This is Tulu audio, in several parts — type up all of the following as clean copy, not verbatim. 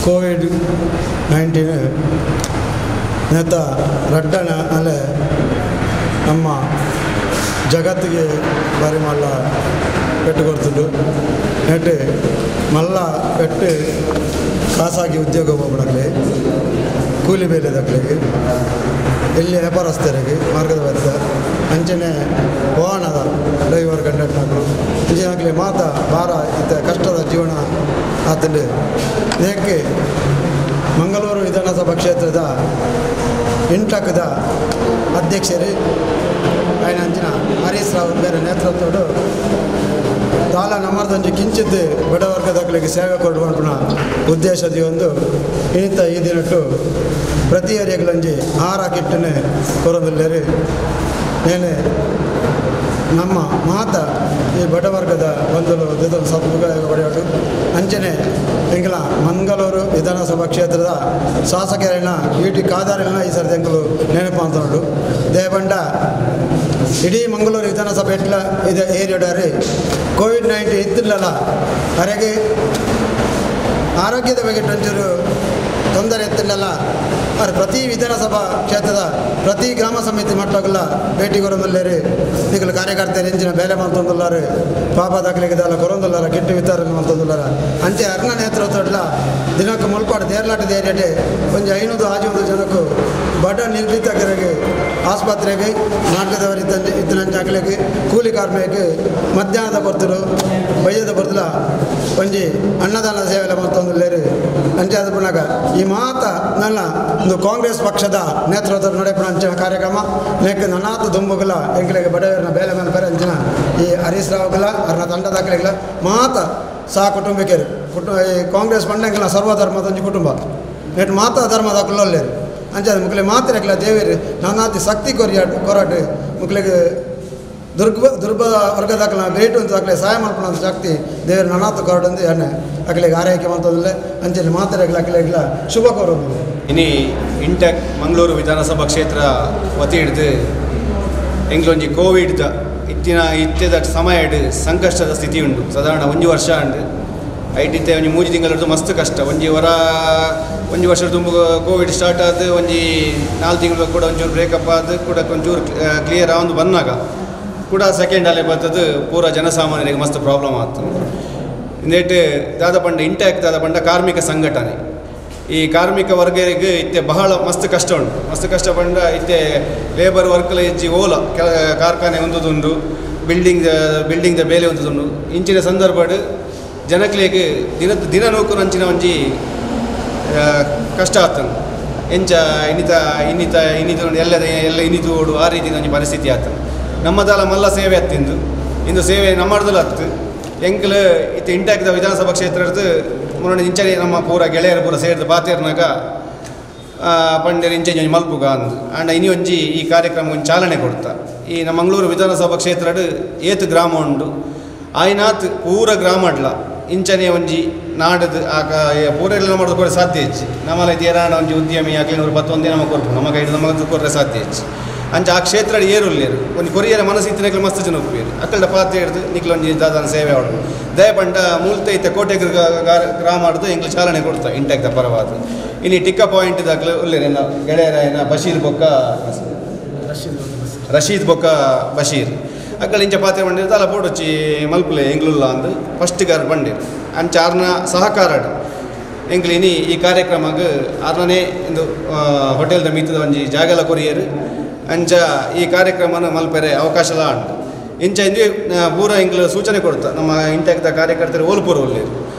ಕೋವಿಡ್-19 ನೇತ ರಡ್ಡನ ಅಲೆ ನಮ್ಮ ಜಗತ್ತಿಗೆ ಬಾರಿ ಮಲ್ಲ ಪೆಟ್ಟು ಕೊಡ್ತುಂಡು. ನೆಟ್ಟು ಮಲ್ಲ ಪೆಟ್ಟು ಖಾಸಗಿ ಉದ್ಯೋಗ ಹೋಗ್ಬಿಡಲಿ, ಕೂಲಿ ಬೇಲೆದಕ್ಲಿಗೆ, ಎಲ್ಲಿ ವ್ಯಾಪಾರಸ್ಥರಿಗೆ ಮಾರ್ಗದ ಬತ್ತ ಅಂಚನೆ ವಾಹನದ ಡ್ರೈವರ್ ಕಂಡಕ್ಟರ್ಗಳು ಅಂಚನೆ ಮಾತ ಭಾರ ಇತ್ತ ಕಷ್ಟದ ಜೀವನ ಆತಂಡು. ಇದಕ್ಕೆ ಮಂಗಳೂರು ವಿಧಾನಸಭಾ ಕ್ಷೇತ್ರದ ಇಂಟಕದ ಅಧ್ಯಕ್ಷರು ఆయన ಅಂಚಿನ ಹರೀಶ್ ರಾವ್ ಬೇರೆ ನೇತೃತ್ವಡು ದಾಲ ನಮ್ಮರ್ದೊಂಜಿ ಕಿಂಚಿತ್ ಬಡವರ್ಗದಕ್ಲಿಗೆ ಸೇವೆ ಕೊಡುವಂಪುನ ಉದ್ದೇಶದ ಒಂದು ಇನ್ನಿತ ಈ ದಿನಟ್ಟು ಪ್ರತಿ ಏರಿಯಾಗಳಂಜಿ ಆಹಾರ ಕಿಟ್ಟನೆ ಕೊರೊಂದುಲ್ಲೆರ್. ನೇನೆ ನಮ್ಮ ಮಾತ ಈ ಬಡವರ್ಗದ ಬಂಧುಲು ದೆತೊಂದು ಸದುಪಯೋಗ ಪಡೆಯೊಡು. ಅಂಚನೆ ಎಂಕಲ ಮಂಗಳೂರು ವಿಧಾನಸಭಾ ಕ್ಷೇತ್ರದ ಶಾಸಕರನ್ನ ಯು ಟಿ ಖಾದರ್ನ ಈ ಸರ್ತಿ ಎಂಕುಲು ನೆನಪು ಅಂತುಂಡು. ದೇಪಂಡ ಇಡೀ ಮಂಗಳೂರು ವಿಧಾನಸಭೆ ಎಟ್ಲ ಇದು ಏರಿಯಾಡಾರಿ ಕೋವಿಡ್-19 ಇತ್ತಿಲ್ಲಲ್ಲ ಅರೆಗೆ ಆರೋಗ್ಯದ ಬಗ್ಗೆ ಒಂಚೂರು ತೊಂದರೆ ಇತ್ತಿಲ್ಲಲ್ಲ ಅರೆ ಪ್ರತಿ ವಿಧಾನಸಭಾ ಕ್ಷೇತ್ರದ ಪ್ರತಿ ಗ್ರಾಮ ಸಮಿತಿ ಮಟ್ಟಗುಲ ಭೇಟಿ ಕೊರೊಂದುಲ್ಲೆರ್. ನಿಕುಲು ಕಾರ್ಯಕರ್ತರು ಎಂಚಿನ ಬೇಲೆ ಮಲ್ತೊಂದುಲ್ಲಾರು, ಪಾಪ ದಾಖಲೆಗೆ ದಾಲ ಕೊರೊಂದುಲ್ಲಾರ, ಕಿಟ್ಟು ವಿತರಣೆ ಮಲ್ತೊಂದುಲ್ಲಾರ. ಅಂಚೆ ಅರ್ನ ನೇತೃತ್ವಡ್ಲ ದಿನಕ್ಕೆ ಮುಲ್ಪಾಡು ದೇರ್ಲಾಟದ ಏರಿಯಾಟೆ ಒಂಜಿ 500 600 ಜನಕ್ಕೂ ಬಡ ನಿರ್ಮಿತಕರಿಗೆ ಆಸ್ಪತ್ರೆಗೆ ನಾಟಕದವರು ಇತ್ತನಂಚ ಅಕ್ಲೆಗ್ ಕೂಲಿ ಕಾರ್ಮಿಕ ಮಧ್ಯಾಹ್ನದ ಬರ್ತಲು ಬಯ್ಯದ ಬರ್ತಲ ಒಂಜಿ ಅನ್ನದಾನ ಸೇವೆಲ್ಲ ಮಲ್ತೊಂದುಲ್ಲೆರ್. ಅಂಚೆ ಆದ್ ಪುನಗ ಈ ಮಾತ ನನ್ನ ಒಂದು ಕಾಂಗ್ರೆಸ್ ಪಕ್ಷದ ನೇತೃತ್ವದ ನಡೆಪುನ ಅಂಚಿನ ಕಾರ್ಯಕ್ರಮ ನೆಕ್ ನನಾತ ದುಂಬುಗುಲ ಎಂಕ್ಲೆಗ್ ಬಡವರನ ಬೇಲೆ ಮಲ್ಪೆರೆ ಅಂಚಿನ ಈ ಹರೀಶ್ ರಾವ್ಗುಲ ಅರ್ನ ತಂಡದಾಕ್ಲೆಗ್ಲ ಮಾತ ಸಹ ಕುಟುಂಬಿಕರು ಈ ಕಾಂಗ್ರೆಸ್ ಪಂಡ ಸರ್ವಧರ್ಮದ ಒಂಜಿ ಕುಟುಂಬ ನೆಟ್ ಮಾತ ಧರ್ಮದ ಉಲ್ಲೆರ್. ಅಂಚೆ ಮುಕ್ಲೆ ಮಾತ್ರ ದೇವರು ನಾನಾತಿ ಶಕ್ತಿ ಕೊರಾಟ ಮುಕ್ಲೆಗ್ ದುರ್ಬಲ ವರ್ಗದಾಕಲ ಬೇಟು ಅಂತ ಅಕ್ಲೆ ಸಹಾಯ ಮಲ್ಪುನ ಶಕ್ತಿ ದೇವರು ನಾನಾತ ಕೊರಡಂದು ಎಣ್ಣೆ ಅಕ್ಲೆಗ್ ಆರೈಕೆ ಮಲ್ತೊಂದುಲ್ಲೆ. ಅಂಚನೆ ಮಾತ್ರ ಅಕ್ಲೆಗ್ಲ ಶುಭ ಕೋರೊಂದುಲ್ಲೆ. ಇನಿ ಇಂಟೆಕ್ ಮಂಗಳೂರು ವಿಧಾನಸಭಾ ಕ್ಷೇತ್ರ ವತಿ ಹಿಡ್ದು ಎಂಕ್ಲೊಂಜಿ ಕೋವಿಡ್ದ ಇತ್ತಿನ ಇತ್ತೆದ ಸಮಯಡ್ ಸಂಕಷ್ಟದ ಸ್ಥಿತಿ ಉಂಡು. ಸಾಧಾರಣ ಒಂಜಿ ವರ್ಷ ಉಂಡು ಐಟಿತ್ತೆ ಒಂಜಿ 3 ತಿಂಗಳು ಮಸ್ತ್ ಕಷ್ಟ. ಒಂಜಿ ವರ ಒಂಜಿ ವರ್ಷ ತುಂಬ ಕೋವಿಡ್ ಸ್ಟಾರ್ಟ್ ಆದ ಒಂಜಿ 4 ತಿಂಗಳು ಕೂಡ ಒಂಚೂರು ಬ್ರೇಕಪ್ ಆದ ಕೂಡ ಒಂಚೂರು ಕ್ಲಿಯರ್ ಆವೊಂದು ಬಂದಾಗ ಕೂಡ ಸೆಕೆಂಡ್ ಅಲೆ ಬರ್ತದೆ ಪೂರ ಜನಸಾಮಾನ್ಯರಿಗೆ ಮಸ್ತ್ ಪ್ರಾಬ್ಲಮ್ ಆಗ್ತದೆ. ಇಂದೇಟ್ ದಾದ ಪಂಡ ಇಂಟ್ಯಾಕ್ಟ್ ದಾದ ಪಂಡ ಕಾರ್ಮಿಕ ಸಂಘಟನೆ ಈ ಕಾರ್ಮಿಕ ವರ್ಗರಿಗೆ ಇತ್ತೆ ಬಹಳ ಮಸ್ತ್ ಕಷ್ಟ ಉಂಟು. ಮಸ್ತ್ ಕಷ್ಟ ಪಂಡ ಇತ್ತೆ ಲೇಬರ್ ವರ್ಕ್ಲ ಹೆಚ್ಚಿ ಓಲ ಕೆಲ ಕಾರ್ಖಾನೆ ಒಂದುದುಂಡು, ಬಿಲ್ಡಿಂಗ್ದ ಬೇಲೆ ಒಂದುದುಂಡು. ಇಂಚಿನ ಸಂದರ್ಭಡ್ ಜನಕ್ಲೆಗ್ ದಿನ ದಿನ ನೂಕು ಅಂಚಿನ ಒಂಜಿ ಕಷ್ಟ ಆಗ್ತದೆ. ಎಂಚ ಇನ್ನಿತ ಇನ್ನಿತ ಇನ್ನಿತ ಎಲ್ಲದ ಎಲ್ಲ ಇನ್ನಿತು ಓಡು ಆ ರೀತಿ ಒಂಜಿ ಪರಿಸ್ಥಿತಿ ಆಗ್ತದೆ. ನಮ್ಮದಾಲ ಮಲ್ಲ ಸೇವೆ ಅತ್ತಿಂದು ಇಂದು ಸೇವೆ ನಮ್ಮದಲ್ಲ ಅತ್ತು ಎಂಕ್ಲು ಇತ್ತೆ ಇಂಟ್ಯಾಕ್ದ ವಿಧಾನಸಭಾ ಕ್ಷೇತ್ರದ ಮುನ್ನಡೆ ಇಂಚನೆ ನಮ್ಮ ಪೂರ ಗೆಳೆಯರು ಪೂರ ಸೇರಿದ ಪಾತೆರ್ನಾಗ ಪಂಡೆರ್ ಇಂಚೆ ಒಂಜಿ ಮಲ್ಪುಗ ಅಂದು ಆಂಡ ಇನಿ ಒಂಜಿ ಈ ಕಾರ್ಯಕ್ರಮ ಒಂಜಿ ಚಾಲನೆ ಕೊಡ್ತಾ. ಈ ನಮ್ಮ ಮಂಗಳೂರು ವಿಧಾನಸಭಾ ಕ್ಷೇತ್ರಡ್ ಏತ್ ಗ್ರಾಮ ಉಂಡು ಆಯ್ನಾತ್ ಪೂರ ಗ್ರಾಮಡ್ಲ ಇಂಚನೆ ಒಂಜಿ ನಾಡದು ಆ ಪೂರ ಎಲ್ಲ ಮಾಡೋದು ಕೂಡ ಸಾಧ್ಯ ಹೆಚ್ಚು. ನಮ್ಮಲ್ಲ ಏರಾಣ ಒಂಜಿ ಉದ್ಯಮಿ ಅಕ್ಲಿನೂರು 11 ನಮಗೆ ಕೊರ್ಪು ನಮ್ಮ ಕೈಡ್ ನಮಗೆ ಕೊರ್ರೆ ಸಾಧ್ಯ ಹೆಚ್ಚು. ಅಂಚ ಆ ಕ್ಷೇತ್ರ ಏರುಲ್ಲೇರು ಒಂಜಿ ಕೊರಿಯರ ಮನಸ್ಸು ಇತ್ತಿನಕ್ಲೆ ಮಸ್ತ್ ಜನ ಉಪ್ಪೇರು ಅಕ್ಕಲ್ಡ ಪಾತ್ರೆ ಹಿಡ್ದು ನಿಕ್ಲೊಂಜಿ ದಾದಾನ ಸೇವೆ ಆಡು ದಯಪಂಡ ಮೂಲ್ತ ಇತ್ತೆ ಕೋಟೆ ಗ್ರಾಮ ಆಡ್ದು ಎಂಕ್ಲು ಚಾಲನೆ ಕೊಡ್ತಾ ಇಂಟ್ಯಾಕ್ದ ಪರವಾದ. ಇನ್ನು ಟಿಕ್ಕ ಪಾಯಿಂಟ್ ದಾಖಲೆ ಉಲ್ಲೇರು ಎನ್ನ ಗೆಳೆಯರ ಬಶೀರ್ ಬೊಕ್ಕ ರಶೀದ್ ಬೊಕ್ಕ ಬಶೀರ್ ಅಕ್ಕಳ ಇಂಚ ಪಾತ್ರೆ ಬಂಡಿರು ದಾಲ ಪೋಡೊಚ್ಚಿ ಮಲ್ಪುಲೆ ಎಂಗ್ಲುಲ್ಲ ಅಂದು ಫಸ್ಟ್ ಗಾರ್ ಬಂಡಿರು. ಅಂಚ ಆರ್ನ ಸಹಕಾರ ಎಂಕ್ಲು ಇನಿ ಈ ಕಾರ್ಯಕ್ರಮಕ್ಕೆ ಆರ್ನೇ ಇಂದು ಹೋಟೆಲ್ದ ಮೀತದ ಒಂಜಿ ಜಾಗಲ ಕೊರಿಯರು. ಅಂಚ ಈ ಕಾರ್ಯಕ್ರಮನ ಮಲ್ಪೆರೆ ಅವಕಾಶಲ ಉಂಟು. ಇಂಚ ಇಂದು ಪೂರ ಎಂಕ್ಲು ಸೂಚನೆ ಕೊಡ್ತಾ ನಮ್ಮ ಇಂಟ್ಯಾಕ್ದ ಕಾರ್ಯಕರ್ತರು ಓಲ್ಪೂರು ಉಲ್ಲೇರು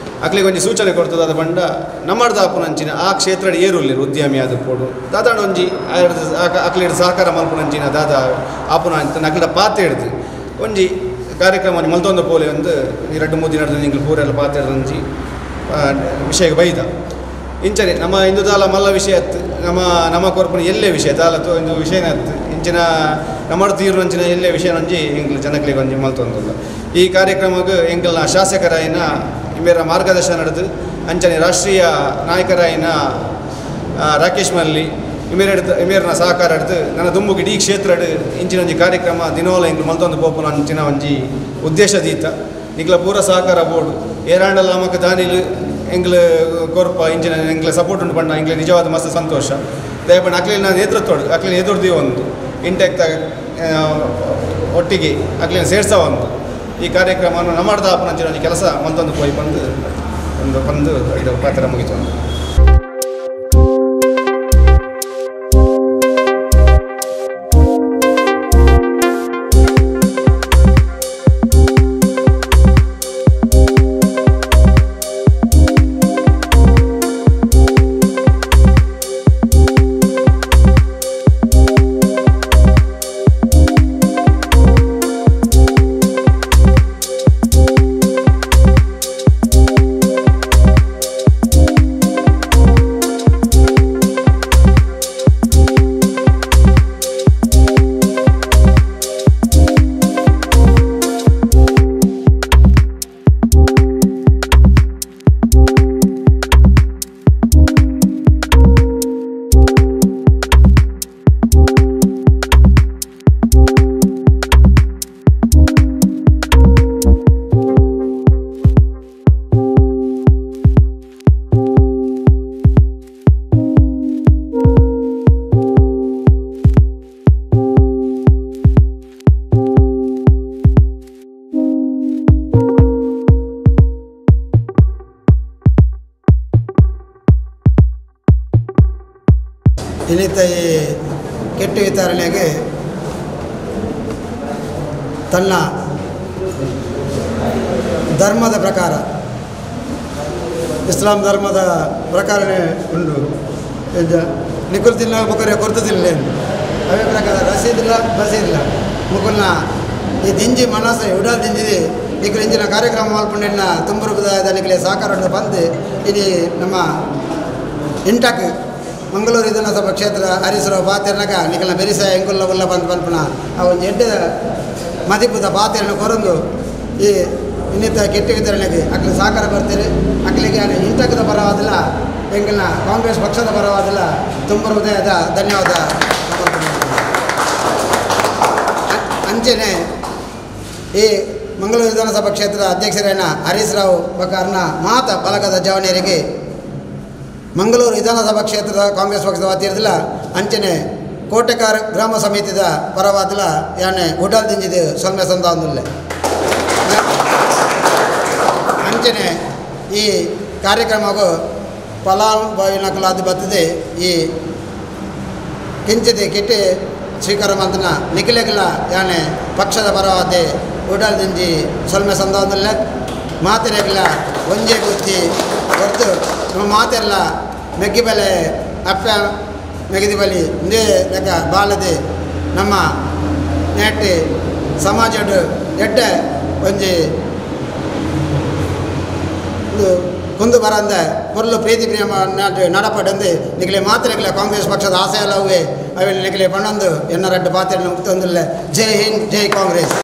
ಅಕ್ಲಿಗೆ ಒಂಜಿ ಸೂಚನೆ ಕೊಡ್ತದ ಅದ ಪಂಡ ನಮ್ಮಡ್ದ ಆಪುನಂಚಿನ ಆ ಕ್ಷೇತ್ರ ಏರುಲ್ಲೇರು ಉದ್ಯಮಿ ಆದ ಪೋಡು ದಾದಾಂಡ ಒಂಜಿ ಅಕ್ಲಿಡ್ ಸಹಕಾರ ಮಲ್ಪುನಂಚಿನ ದಾದ ಆಪುನ ಅಂತ ಅಕ್ಲಿಡ ಪಾತೆ ಹಿಡ್ದು ಒಂಜಿ ಕಾರ್ಯಕ್ರಮ ಒಂಜಿ ಮಲ್ತೊಂದು ಪೋಲೆ ಒಂದು 2-3 ದಿನದ ಎಂಕ್ಲು ಪೂರ ಎಲ್ಲ ಪಾತೆ ಹಿಡ್ದು ಒಂಜಿ ವಿಷಯಕ್ಕೆ ಬೈದ. ಇಂಚನೆ ನಮ್ಮ ಇಂದು ದಾಲ ಮಲ್ಲ ವಿಷಯ ಅತ್ತು ನಮ್ಮ ನಮ್ಮ ಕೊರ್ಪುನ ಎಲ್ಲೇ ವಿಷಯ ದಾಲ ಒಂದು ವಿಷಯನೇ ಅತ್ತು ಇಂಚಿನ ನಮ್ಮ ತೀರು ಅಂಚಿನ ಎಲ್ಲೇ ವಿಷಯ ಒಂಜಿ ಎಂಕ್ಲು ಜನಕ್ಲೆಗ್ ಒಂಜಿ ಮಲ್ತೊಂದುಲ್ಲ. ಈ ಕಾರ್ಯಕ್ರಮಕ್ಕೆ ಎಂಕಲ್ನ ಶಾಸಕರಾಯಿನ ಇಂಬೇರ ಮಾರ್ಗದರ್ಶನ ನಡೆದು ಅಂಚನೆ ರಾಷ್ಟ್ರೀಯ ನಾಯಕರಾಯಿನ ರಾಕೇಶ್ ಮಲ್ಲಿ ಇಮೇರ್ನ ಸಹಕಾರ ಹಿಡ್ದು ನನ್ನ ದುಂಬುಗೆ ಇಡೀ ಕ್ಷೇತ್ರಡ್ ಇಂಚಿನ ಒಂಜಿ ಕಾರ್ಯಕ್ರಮ ದಿನೋಲ ಎಂಕ್ಲು ಮಲ್ತೊಂದು ಪೋಪುನ ಅಂಚಿನ ಒಂಜಿ ಉದ್ದೇಶ ದೀತ ನಿಕ್ಲ ಪೂರ ಸಹಕಾರ ಬೋರ್ಡು ಏರಾಂಡಲ ನಮಕ್ ದಾನಿಲು ಎಂಗ್ಲ ಕೊರ್ಪ ಇಂಚಿನ ಎಂಗ್ಲ ಸಪೋರ್ಟ್ ಉಂಟು ಪಂಡ ಎಂಗ್ಲ ನಿಜವಾದ ಮಸ್ತ್ ಸಂತೋಷ. ದಯಪಂಡ ಅಕ್ಲಿನ ನೇತೃತ್ವ ಅಕ್ಲಿನ ಎದುರ್ದಿ ಒಂದು ಇಂಟ್ಯಾಕ್ಟ್ ಒಟ್ಟಿಗೆ ಅಕ್ಲಿನ ಸೇರ್ಸ ಒಂದು ಈ ಕಾರ್ಯಕ್ರಮವನ್ನು ನಮ್ಮದ ಆಪನಂಚಿನ ಒಂಜಿ ಕೆಲಸ ಮಂತೊಂದು ಪೋಯಿ ಬಂದು ಒಂದು ಬಂದು ಇದು ಪಾತ್ರ ಮುಗಿತು. ಇನ್ನಿತ ಈ ಕೆಟ್ಟು ವಿತರಣೆಗೆ ತನ್ನ ಧರ್ಮದ ಪ್ರಕಾರ ಇಸ್ಲಾಂ ಧರ್ಮದ ಪ್ರಕಾರನೇ ಉಂಟು. ನಿಕುಲ್ ತಿನ್ನ ಮುಖರೆ ಕೊರ್ತು ತಿನ್ನಲೇ ಅವೇ ಪ್ರಕಾರ ರಸೀದಿಲ್ಲ ಬಸೀದಿಲ್ಲ ಮುಕುಲ್ನ ಈ ದಿಂಜಿ ಮನಸ್ಸು ಉಡಲ್ ದಿಂಜಿದೆ ನಿಕುಲ್ ಇಂಜಿನ ಕಾರ್ಯಕ್ರಮ ಮಲ್ಪುಂಡಿನ ತುಂಬುರುಪದ ನಿಕಲೆ ಸಹಕಾರ ಬಂದು ಇಲ್ಲಿ ನಮ್ಮ ಇಂಟಕ್ ಮಂಗಳೂರು ವಿಧಾನಸಭಾ ಕ್ಷೇತ್ರ ಹರೀಶ್ರಾವ್ ಪಾತೆರ್ನಗ ನಿಕಲ್ನ ಬೆರಿಸ ಎಂಕುಲ್ಲ ಉಲ್ಲ ಬಂದು ಪಲ್ಪನ ಆ ಒಂದು ಎಡ್ಡೆ ಮದಿಪುದ ಪಾತೆರನ್ನು ಕೊರಂದು ಈ ಇನ್ನಿತ ಕೆಟ್ಟ ವಿತರಣೆಗೆ ಅಕ್ಲಿ ಸಹಕಾರ ಬರ್ತೀರಿ. ಅಕ್ಲಿಗೆ ಇಂಟಕದ ಪರವಾದಿಲ್ಲ ಎಂಕಲ್ನ ಕಾಂಗ್ರೆಸ್ ಪಕ್ಷದ ಪರವಾದಿಲ್ಲ ತುಂಬ ಹೃದಯದ ಧನ್ಯವಾದ. ಅಂಚೆನೆ ಈ ಮಂಗಳೂರು ವಿಧಾನಸಭಾ ಕ್ಷೇತ್ರದ ಅಧ್ಯಕ್ಷರೇನ ಹರೀಶ್ ರಾವ್ ಬಕಾರ್ನ ಮಾತ ಬಲಗದ ಜವನಿಯರಿಗೆ ಮಂಗಳೂರು ವಿಧಾನಸಭಾ ಕ್ಷೇತ್ರದ ಕಾಂಗ್ರೆಸ್ ಪಕ್ಷದ ವತಿಯಿರದಿಲ್ಲ ಅಂಚನೆ ಕೋಟೆಕಾರ ಗ್ರಾಮ ಸಮಿತಿದ ಪರವಾದಿಲ್ಲ ಯಾನೆ ಉಡಲ್ ದಿಂಜಿದೆ ಸೊಲ್ಮೆ ಸಂದಾಂದುಲ್ಲೆ. ಅಂಚನೆ ಈ ಕಾರ್ಯಕ್ರಮಗೂ ಫಲಾನುಭವಿನಕಲಾದ ಬತ್ತದೆ ಈ ಕಿಂಚಿದೆ ಕಿಟ್ಟಿ ಸ್ವೀಕಾರ ಮಂತನ ನಿಖಿಲೆಗಿಲ್ಲ ಯಾನೆ ಪಕ್ಷದ ಪರವಾದೆ ಉಡಲ್ ದಿಂಜಿ ಸೊಲ್ಮೆ ಸಂದಾಂದುಲ್ಲೆ ಮಾತಿರಗಿಲ್ಲ ಒಂಜೆ ಗುತ್ತಿ ಹೊರತು ನಮ್ಮ ಮಾತೆಲ್ಲ ಮೆಗ್ಗಿಬಲೆ ಅಪ್ಪ ಮೆಗದಿ ಬಲಿ ಇಂದೇ ಲೆಕ್ಕ ಬಾಲದೆ ನಮ್ಮ ನೆಟ್ಟಿ ಸಮಾಜಡ್ ಎಡ್ಡೆ ಒಂಜಿ ಒಂದು ಕುಂದು ಬರಂದ ಪೊರ್ಲು ಪ್ರೀತಿ ಪ್ರೇಮ ನಡಪಡಂದು ನಿಗಲೆ ಮಾತ್ರ ಕಾಂಗ್ರೆಸ್ ಪಕ್ಷದ ಆಸೆ ಅಲ್ಲವೇ ಅವೆಲ್ಲ ನಿಗಲೆ ಪಣ್ಣೊಂದು ಎನ್ನ ರಡ್ಡು ಪಾತ್ರೆ ಮುಕ್ತೊಂದಿಲ್ಲ. ಜೈ ಹಿಂದ್, ಜೈ ಕಾಂಗ್ರೆಸ್.